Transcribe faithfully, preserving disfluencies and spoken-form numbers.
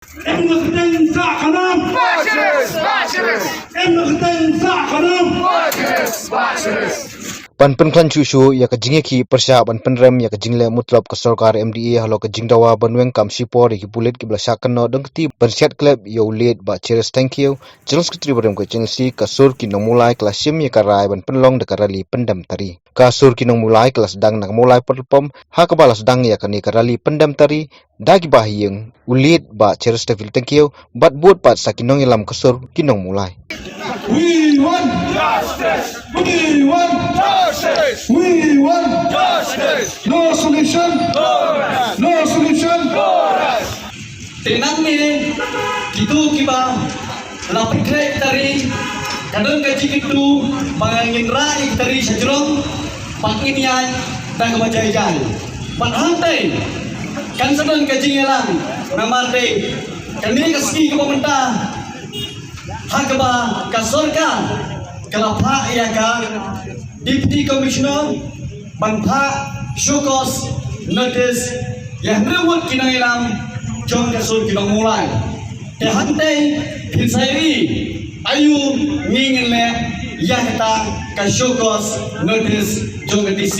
Em nga kdeng sa khanam. Em nga kdeng sa khanam. Ban pynkhlaiñ shuh shuh ïa ka jingïakhih pyrshah ban pynrem ïa ka jingleh mutlop ka sorkar M D A halor ka jingdawa ban weng kam shipor ïa ki pulit kiba la shah kynnoh dang kti ban siat klep ïa u late Bah Cherish Thangkhiew, General Secretary barim ka H N C, ka sur ki nongmulai ka la shim ïa ka rai ban pynlong da ka rally pyndem tari. Ka sur ki nongmulai ka la sdang na ka Mawlai Petrol Pump ha kaba la sdang ïa kane ka rally pyndem tari da ki bahaïing u late Bah Cherish Thangkhiew bad bud pat sa ki nongïalam ka sur ki nongmulai. We want justice. We want justice. We want justice. No solution. No solution. Te nangne kito kiba la pynkhreh tari ka don ka jingkyntu ba ngin rah ïa ki tari sha jrong ba ngin ïaid da kaba jai jai. Bad hangtei kan sa don ka jingïalang namar te kane ka sngi kaba mynta ha kaba ka sorkar ka la phah ïa ka Deputy Commissioner ban phah show cause notice ïa hynriew ngut ki nongïalam jong ka sur ki nongmulai. Te hangtei phin sa ïohi aïu ngi ngin leh ïa kata ka show cause notice jong ka D C.